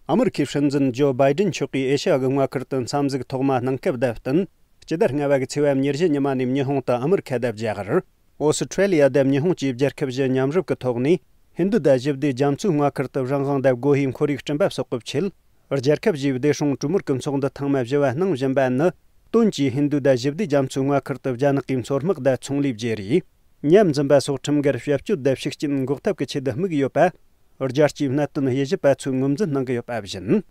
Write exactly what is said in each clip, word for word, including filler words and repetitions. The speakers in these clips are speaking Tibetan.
ཨ་མེ་རི་ཁའི་སྲིད་འཛིན་ཇོ་བྷའི་ཌེན་མཆོག་གིས་ཨེ་ཤ་ཡ་གི་མངའ་ཁུལ་དུ་མཚམས་འཛུགས་ཐོག་མ་གནང་སྐབས་དང་བསྟུན། སྤྱི་ཟླ་ལྔ་པ་གི་ཚེས་པ་ཉེར་བཞི་ཉི་མ་ནས་ཉི་ཧོང་དང་ཨ་མེ་རི་ཁ་དང་རྒྱ་གར། ཨོ་སི་ཁྲེ་ལི་ཡ་དང་ཉི་ཧོང་བཅས་རྒྱལ་ཁབ་བཞི་མཉམ་རུབ་ཀྱི་ཐོག་ནས། ཧིན་རྡུ་དང་ཞི་བདེའི་རྒྱ་མཚོའི་མངའ་ཁུལ་དུ་རང་དབང་དང་སྒོ་དབྱེའི་ཁོར་ཡུག་སྐྲུན་པ་སོགས་ཀྱི་ཆེད། རྒྱལ་ཁབ་བཞིའི་བདེ་སྲུང་གྲོས་མོལ་གྱི་ཚོགས་འདུ་ཐེངས་མ་བཞི་བ་གནང་བཞིན་པ་ནི། དོན་གྱིས་ཧིན་རྡུ་དང་ཞི་བདེའི་རྒྱ་མཚོའི་མངའ་ཁུལ་དུ་རྒྱ་ནག་གི་མཚོ་དམག་དང་ཚོང་ལས་བརྗེ་རེས། ཉམས་འཛིན་པ་སོགས་ཁྲིམས་འགལ་བྱ་སྤྱོད་དང་ཤུགས་རྐྱེན་འགོག་ཐབས་ཀྱི་ཆེད་དུ་དམིགས་ཡོད་པ། རྒྱལ་སྤྱིའི་གནད་དོན་དབྱེ་ཞིབ་པ་ཚོས་ངོས་འཛིན་གནང་གི་ཡོད་པ་བཞིན།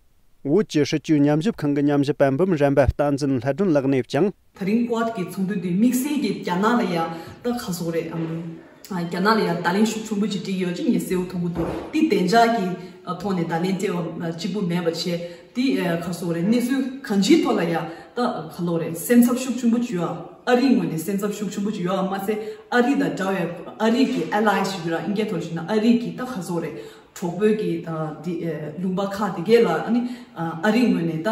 བོད་ཀྱི་སྲིད་བྱུས་ཉམས་ཞིབ་ཁང་གི་ཉམས་ཞིབ་པ་འབུམ་རམས་པ་བསྟན་འཛིན་ལྷ་སྒྲོན་ལགས་ནས་ཀྱང་། དེ་རིང་ཀོཌ་ཀྱི་ཚོགས་འདུ་འདི་དམིགས་བསལ་གྱིས་རྒྱ་ནག་ལ་ཡ་ད་ག་ཟེར་དགོས་རེད། ཨམ། ཨ། རྒྱ་ནག་ལ་ཡ་བརྡ་ལན་ཤུགས་ཆེན་པོ་ཅིག་སྤྲད་ཀྱི་ཡོད་ཅེས་ངས་གསལ་པོ་མཐོང་གི་འདུག་འདི་བདེ་འཇགས་ཀྱི་ཐོག་ནས་བརྡ་ལན་སྤྲད་པ་གཅིག་པུ་མེད་པ་བྱས། འདི་ག་ཟེར་དགོས་རེད། གནས་ཚུལ་གང་ཅིའི་ཐོག་ལ་ཡ་ད་ག་ལབ་དགོས་རེད། སེམས་འཚབ་ཤུགས་ཆེན་པོ་ཅིག་ཡོད། ཨ་རིའི་ངོས་ནས་སེམས་འཚབ་ཤུགས་ཆེན་པོ་ཅིག་ཡོད་པ་མ་ཟད། ཨ་རི་དང་འདྲ་བའི་ཨ་རི་གི་ཨེ་ལའེ་ཞིག་ཡོད་ར། ཨིན་སྐད་ཐོག་ལ་ཞུས་ན་ཨ་རི་གི་ད་ག་ཟེར་དགོས་རེད། གྲོགས་པོའི་གི་ད་འདི་ལུང་པ་ཁག་དེ་གས་ལ་ཨ་ནི་ཨ་རིའི་ངོས་ནས་ད་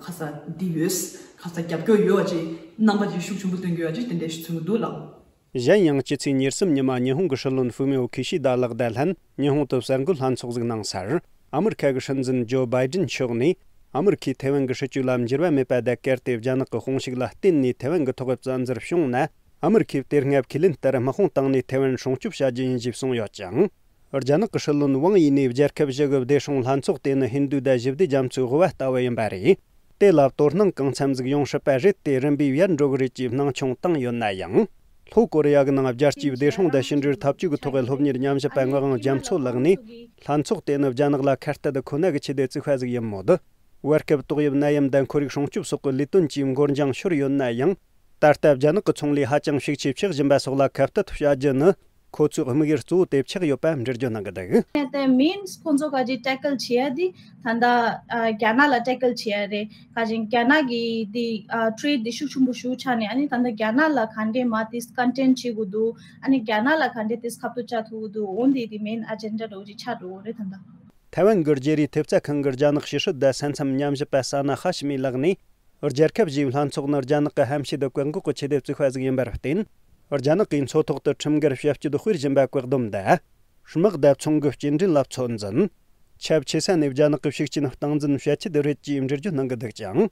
ག་ས་འདི་ཡོད། ག་ས་རྒྱབ་སྐྱོར་ཡོད་ཅེས་རྣམ་པ་ཅིག་ཤུགས་ཆེན་པོ་སྟོན་གྱི་ཡོད་ཅེས་དེ་འདྲ་ཞིག་མཚོན་གྱི་འདུག་ལགས། གཞན་ཡང་། སྤྱི་ཚེས་ཉེར་གསུམ་ཉི་མ་ཉི་ཧོང་གི་སྲིད་བློན་ཧྥུ་མེའོ་ཁི་ཤི་དཱ་ལགས་དང་ལྷན་ཉི་ཧོང་དུ་གསར་འགོད་ལྷན་ཚོགས་ཟིག་གནང་སར། ཨ་མེ་རི་ཁ་གི་སྲིད་འཛིན་ཇོ་བྷའི་ཌེན་མཆོག་ནས། ཨ་མེ་རི་ཁས་ཐའེ་ཝན་གྱི་སྲིད་བྱུས་ལ་འགྱུར་བ་མེད་པ་དང་། གལ་ཏེ་རྒྱ་ནག་གི་དཔུང་ཤུགས་ལ་བརྟེན་ནས་ཐའེ་ཝན་གྱི་ཐོག་བཙན་འཛུལ་བྱུང་ན། ཨ་མེ་རི་ཁས་དེ་སྔ་ཁས་ལེན་ལྟར་དམག་དཔུང་བཏང་ནས་ཐའེ་ཝན་སྲུང་སྐྱོབ་བྱ་རྒྱུ་ཡིན་ཞེས་གསུངས་ཡོད་ཅིང་། རྒྱ་ནག་གི་སྲིད་བློན་ཝང་ཡི་ནས་རྒྱལ་ཁབ་བཞི་གི་བདེ་སྲུང་ལྷན་ཚོགས་དེ་ནི་ཧིན་རྡུ་དང་ཞི་བདེ་རྒྱ་མཚོའི་དབུ་བ་ལྟ་བུ་ཡིན་པ་རེད། དེ་ལ་དོ་སྣང་གང་འཚམ་ཟིག་ཡོང་སྲིད་པ་རེད་དེ། རིམ་པས་ཡལ་འགྲོ་གི་རེད་ཅེས་སྣང་ཆུང་བཏང་ཡོད་ན་ཡང་། ལྷོ་ཀོ་རི་ཡ་གི་ནང་རྒྱལ་སྤྱིའི་བདེ་སྲུང་དང་ཕྱི་འབྲེལ་འཐབ་ཇུས་ཀྱི་ཐོག་གི་སློབ་གཉེར་ཉམས་ཞིབ་པ་ངག་དབང་རྒྱ་མཚོ་ལགས་ནས། ལྷན་ཚོགས་དེ་ནི་རྒྱ་ནག་ལ་ཁ་གཏད་ཁོ་ན་གི་ཆེད་དུ་བཙུགས་པ་ཟིག་ཡིན་མོད། བར་སྐབས་ཏོག་དབྱིབས་ནད་ཡམས་དང་ཁོར་ཡུག་སྲུང་སྐྱོབ་སོགས་ཀྱི་ལས་དོན་གྱིས་འགོར་འགྱངས་ཤོར་ཡོད་ན་ཡང་། ད་ལྟ་རྒྱ་ནག་གི་ཚོང་ལས་ཧ་ཅང་ཤུགས་ཆེ་ཆག་བཞིན་པ་སོགས་ལ་ཁ་གཏད་བྱ་རྒྱུ་ནི། ཁོ་ཚོའི་དམིགས་ཡུལ་གཙོ་བོ་དེ་ཆགས་ཡོད་པ་འགྲེལ་བརྗོད་གནང་གི་འདུག་དེ་མིན་ཁོང་ཚོ་ག་ཅིག་ཊེ་ཀལ་བྱེད་ཡ་དེ་ད་ལྟ་ཨ་རྒྱ་ནག་ལ་ཊེ་ཀལ་བྱེད་ཡ་རེད། ག་ཅིག་རྒྱ་ནག་གི་དེ་ཨ་ཊེ་རེ་ཌི་དེ་ཤུགས་ཆེན་པོ་ཞེ་པོ་ཆགས་ནས། ཨ་ནི་ད་ལྟ་རྒྱ་ནག་ལ་ག་འདྲས་མ་དེ་ཀོན་ཊེན་བྱེད་དགོས་འདུག་ཨ་ནི་རྒྱ་ནག་ལ་ག་འདྲས་དེ་ཁ་ཕྱོགས་བཅའ་ཐུབ་ཀྱི་འདུག་འོ་འདི་དེ་མེན་ཨ་ཇེན་ཌ་འདྲ་བོ་ཅིག་ཆགས་འགྲོ་གི་རེད་ད་ལྟ། ཐའེ་ཝན་གྱི་བརྗེ་རེས་ཐེབས་རྩ་ཁང་གི་རྒྱ་ནག་ཕྱི་སྲིད་དང་ས་མཚམས་ཉམས་ཞིབ་པ་ས་ན་ཧ་ཤི་མི་ལགས་ནས། རྒྱལ་ཁབ་བཞིའི་ལྷན་ཚོགས་ནི་རྒྱ་ནག་གི་ཧམ་བཤད་བཀག་འགོག་གི་ཆེད་དུ་བཙུགས་པ་ཟིག་ཡིན་པར་བརྟེན། རྒྱ་ནག་གིས་མཚོ་ཐོག་ཏུ་ཁྲིམས་འགལ་བྱ་སྤྱོད་སྤེལ་བཞིན་པ་བཀག་སྡོམ་དང་། དམག་དང་ཚོང་གི་སྐྱེལ་འདྲེན་ལ་ཚོད་འཛིན། ཁྱབ་ཆེ་ས་ནས་རྒྱ་ནག་གི་ཤུགས་རྐྱེན་སྟངས་འཛིན་བྱ་ཆེད་རེད་ཅེས་འགྲེལ་བརྗོད་གནང་གི་འདུག་ཅིང་།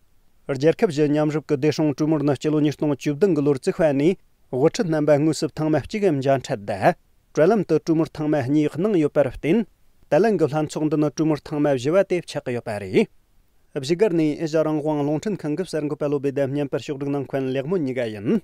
རྒྱལ་ཁབ་བཞི་མཉམ་རུབ་ཀྱི་བདེ་སྲུང་གྲོས་མོལ་ནི་སྤྱི་ལོ་ཉིས་སྟོང་བཅུ་བདུན་གྱི་ལོར་བཙུགས་པ་ནས། དབུ་ཁྲིད་རྣམ་པ་དངོས་སུ་ཐེངས་མ་གཅིག་མཇལ་འཕྲད་དང་། དྲ་ལམ་དུ་གྲོས་མོལ་ཐེངས་མ་གཉིས་གནང་ཡོད་པར་བརྟེན། ད་ལན་གྱི་ལྷན་ཚོགས་འདི་ནི་གྲོས་མོལ་ཐེངས་མ་བཞི་བ་དེ་ཆགས་ཀྱི་ཡོད་པ་རེད། བཞུགས་སྒར་ནས་ཨེ་ཤ་རང་དབང་རླུང་འཕྲིན་ཁང་གི་གསར་འགོད་པ་བློ་བྷེ་དང་བརྙན་པར་ཕྱོགས་སྒྲིག་གནང་མཁན་ལེགས་སྨོན་གཉིས་ཀ་ཡིན།